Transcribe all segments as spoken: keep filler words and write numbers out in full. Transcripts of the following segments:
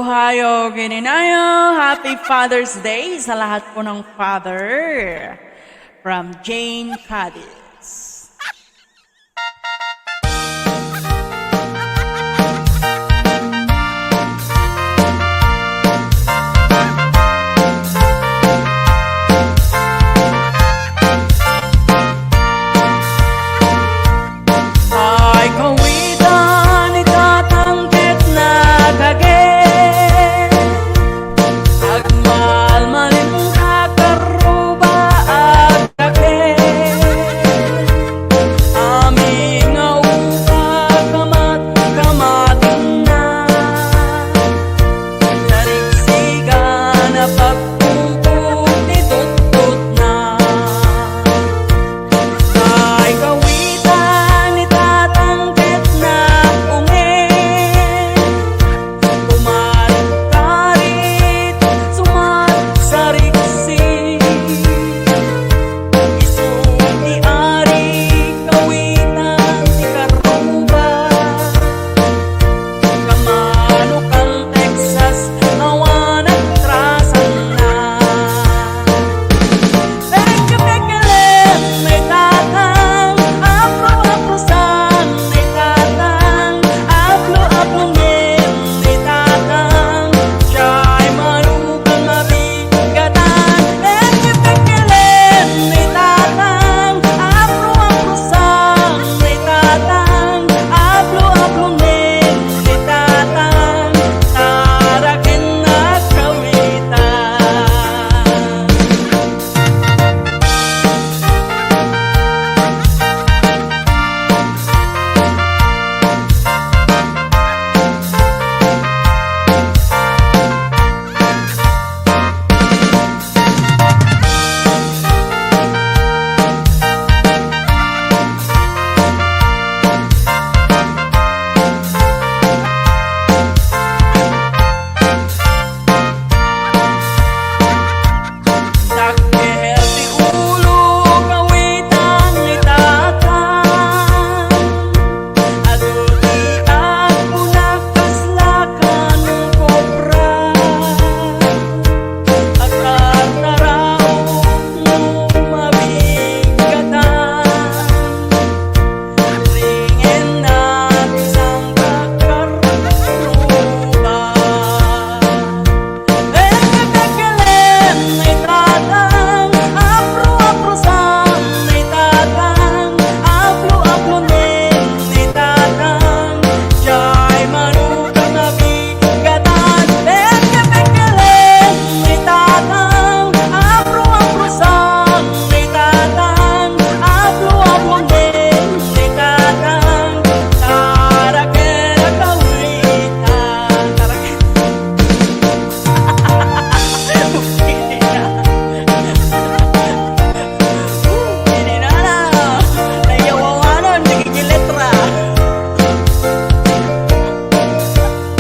Hayo, gininayo, happy Father's Day sa lahat po ng father. From Jane Cadiz. Ay, kawitan ni Tatang ket nagagek. Agmalmalin ka, karuba, agagek. Amin nga upa, kamat-, kamatenna. Narigsigan a pagpungpong ti tutotna. Ay, kawitan ni Tatang ket nag-ungeg. Umarit-arit, sumarsariksi. Isu ti ari, kawitan ti karuba. Kamano kan Texas, awan agtrasanna. Pekpekelen ni Tatang, apro-aprosan ni Tatang, aplo-aplonen ni Tatang, jay malukan mabigatan. Pekpekelen ni Tatang, apro-aprosan ni Tatang, aplo-aplonen ni Tatang, taraken a kawitan. Dakkel ti ulo, kawitan ni Tatang. Adu ti agpuna kasla kan kobra. Agtartaraok no mabigatan. Ringen na ti sangkakaruba. Pekpekelen ni Tatang, apro-aprosan ni Tatang, aplo-aplonen ni Tatang, jay malukan a bigatan. Pekpekelen ni Tatang, apro-aprosan ni Tatang, aplo-aplonen ni Tatang, taraken a kawitan. Taraken. Hindi na, hindi na na. Nayawawanan, nagiging letra.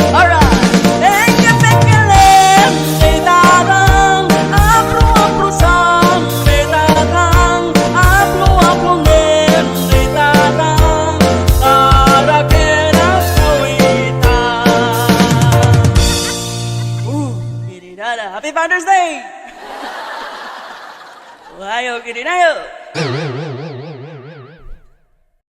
Alright. Pekpekelen ni Tatang, apro-aprosan ni Tatang, aplo-aplonen ni Tatang, taraken a kawitan. Ooh, hindi na na. Happy Father's Day! Wayo, hindi na yo.